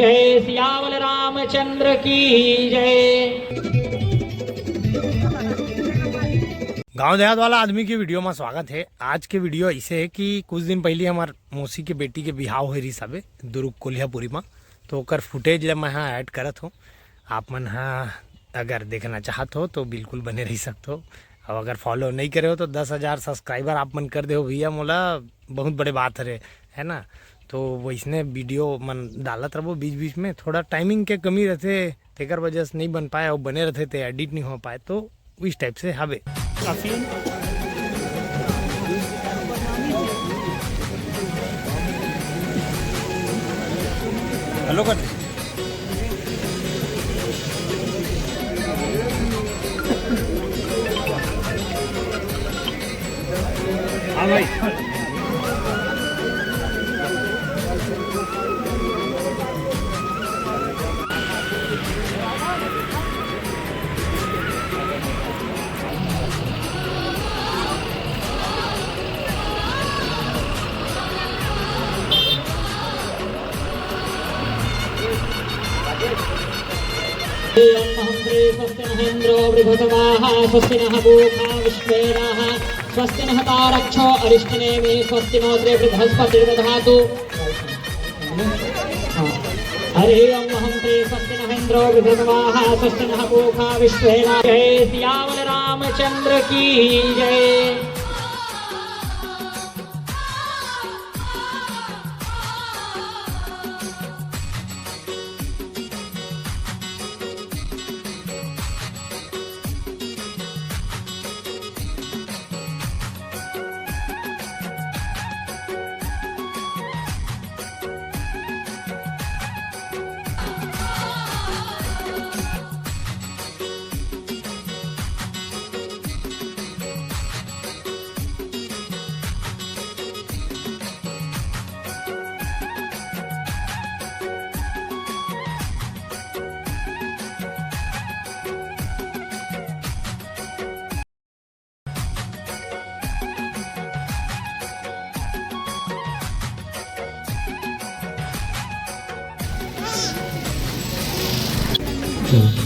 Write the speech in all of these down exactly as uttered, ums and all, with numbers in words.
जय सियावल रामचंद्र की जय। गांव देहात वाला आदमी के वीडियो में स्वागत है। आज के वीडियो ऐसे है कि कुछ दिन पहले हमार मौसी के बेटी के बिहाव होए रहिस हवे दुर्ग कोलिहापुरी में, तो ओकर फुटेज ला मैं हाँ ऐड करत हूँ। आप मन हाँ अगर देखना चाहत हो तो बिल्कुल बने रह सकते हो। अब अगर फॉलो नहीं करे हो तो दस हजार सब्सक्राइबर आप मन कर दे हो भैया, मोला बहुत बड़े बात हरे, है ना? तो वैसने वीडियो मन डालत रहबो बीच बीच में, थोड़ा टाइमिंग के कमी रहते, तेकर वजह से नहीं बन पाए और बने रहते ते एडिट नहीं हो पाए, तो इस टाइप से हवे। काफी हेलो कर। हाँ भाई। स्वस्ति नः इन्द्रो वृद्धसवाः, स्वस्ति नः पूषा विश्वेदाः, स्वस्ति नः तारक्षो अरिष्टनेमि, स्वस्ति नो अद्रे बृहस्पतिर्दधातु। हरि ओम। अहम श्री स्वस्ति नः इन्द्रो वृद्धसवाः, स्वस्ति नः पूषा विश्वेदाः। जय सियावल रामचंद्र की जय।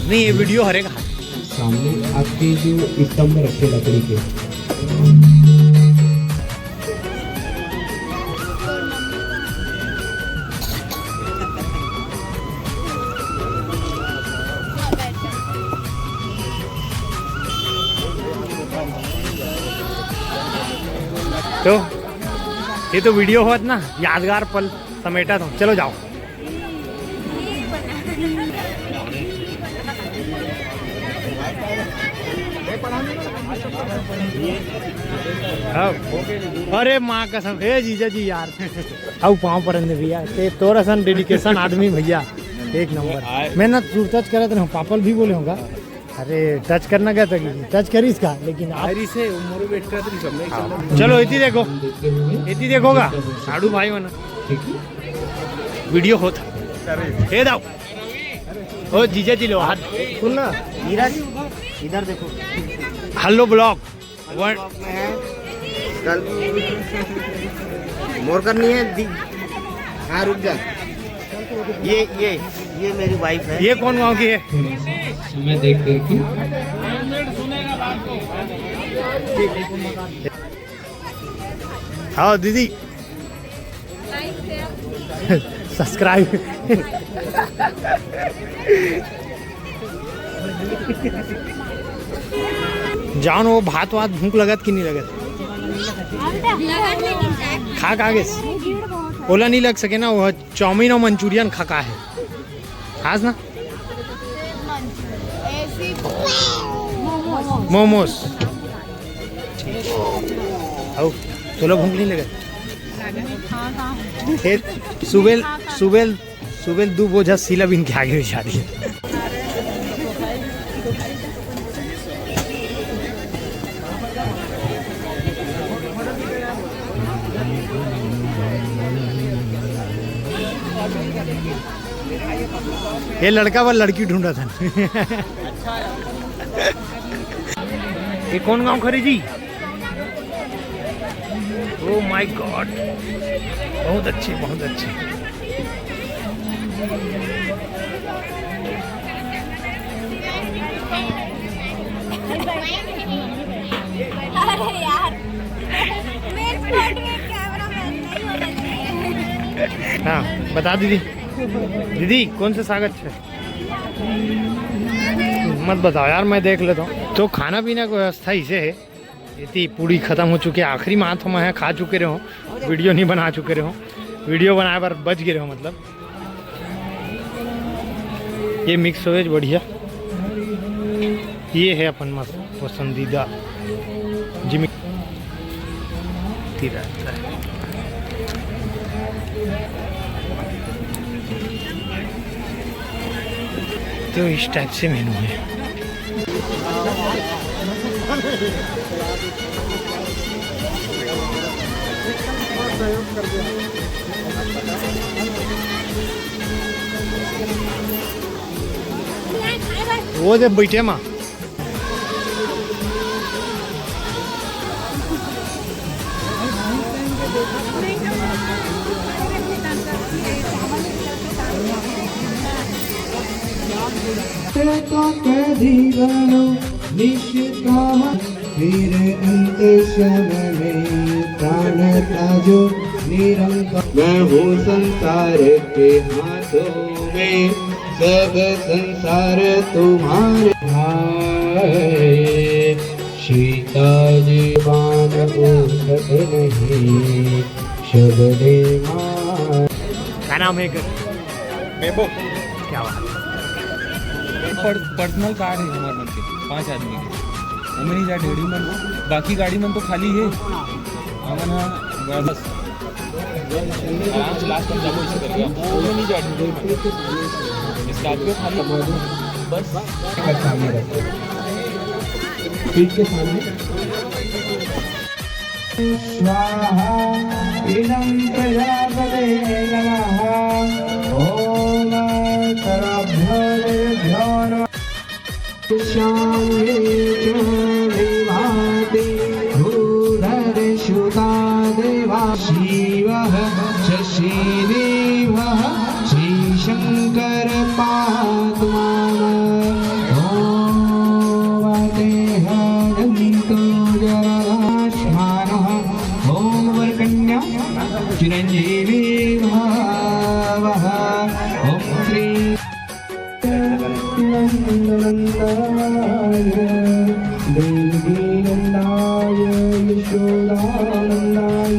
नहीं, ये वीडियो हरेगा। सामने आपके जो स्तंभ रखे लकड़ी के, तो ये तो वीडियो होत ना, यादगार पल समेटा था। चलो जाओ। हाँ। अरे माँ कसम, ए जीजा जी यार, आओ पाँव परन दे भैया, ते तोर असन डेडिकेशन आदमी भैया, एक नंबर। मैं ना तू टच करत रहूँ, पापल भी बोले होगा। अरे टच करना क्या था, टच करिस का, लेकिन आप आयरी से मोरू वेट कर रही सब, नहीं हाँ। चलो इतनी देखो, इतनी देखोगा साढ़ू भाई होना। वीडियो होता। हे दाओ। ओ जीजा जी लो हाथ। सुन ना, नीरज, इधर देखो। Hello blog. वन में है। कल मोर करनी है। दि-, हाँ, रुक जा। ये, ये, ये मेरी वाइफ है। ये कौन गांव की है? समय देख करके। हाँ दीदी। सब्सक्राइब। जान वो भात वात भूख लगत कि नहीं लगत? खा का गेस? ओला नहीं लग सके ना, वो चाउमीन और मंचूरियन खा का है। खास ना? मोमोज। आओ, तोला भूख नहीं लगत? ए, सुबेल, सुबेल, सुबेल दू बोझा सीला बिन के आगे बिछा दिए। ये लड़का बर लड़की ढूंढत हन। ये कौन गांव खरे जी? Oh my God, बहुत अच्छे, बहुत अच्छे। अरे यार, मेरे स्पॉट में कैमरा मैन नहीं होना चाहिए। हाँ, बता दीदी। दीदी, कौन से साग अच्छे हैं? मत बताओ यार, मैं देख लेता हूँ। तो खाना पीना की व्यवस्था इसे है। इतनी पूड़ी खत्म हो चुकी है, आखिरी मात हम यहाँ खा चुके रहे हो, वीडियो नहीं बना चुके रहे हो, वीडियो बनाए बार बच गए रहे हो, मतलब। ये मिक्स वेज बढ़िया। ये है अपन मस्त पसंदीदा जिमी रहता है। तो इस टाइप से मेनू है। वो जब बैठे माँ। निष्काम फिर अंत क्षण में प्राण का जो निरंकार। मैं हूँ संसार के हाथों में, सब संसार तुम्हारे भाई। सीता जी बाण औसत नहीं, शबरी माँ। क्या नाम है? बेबो। क्या बात है। पर, पर्सनल कार है हमारे मन के, पांच आदमी के। वो में नहीं जा ढेड़ी मन, बाकी गाड़ी मन तो खाली है। हमन हा बस आराम से लास्ट टाइम जाबो, ऐसे करके वो में नहीं जा ढेड़ी मन। स्कॉर्पियो खाली, बस। फ्रिज के सामने। स्वाहा इदं प्रजापते नमः। ओम सर्वभ्यो देवेभ्यो नमः। शामे च विभाति भूधरसुता देवा। शिवः शशिदेवः श्रीशंकर पातु मां। ओम तेजन्तो जलदाश्मानः। ओम वरकन्या चिरंजीवी भवः। ओम श्री नंदनंदनाय देवकी नंदाय यशोदानंदाय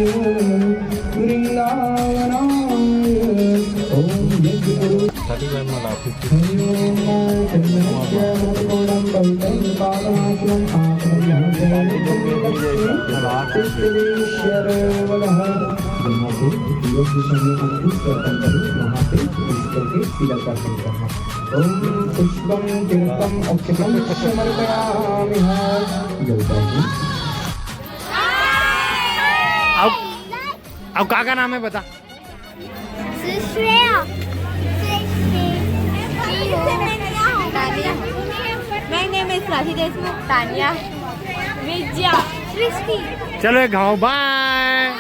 वृंदावनाय। ओम यज्ञ ओम पुष्पं तीर्थं अक्षतं समर्पयामि। अब, अब का का नाम है बता? Shreya. My name is Rakhi Deshmukh. Tania. विद्या। सृष्टि। चलो एक घाव, बाय।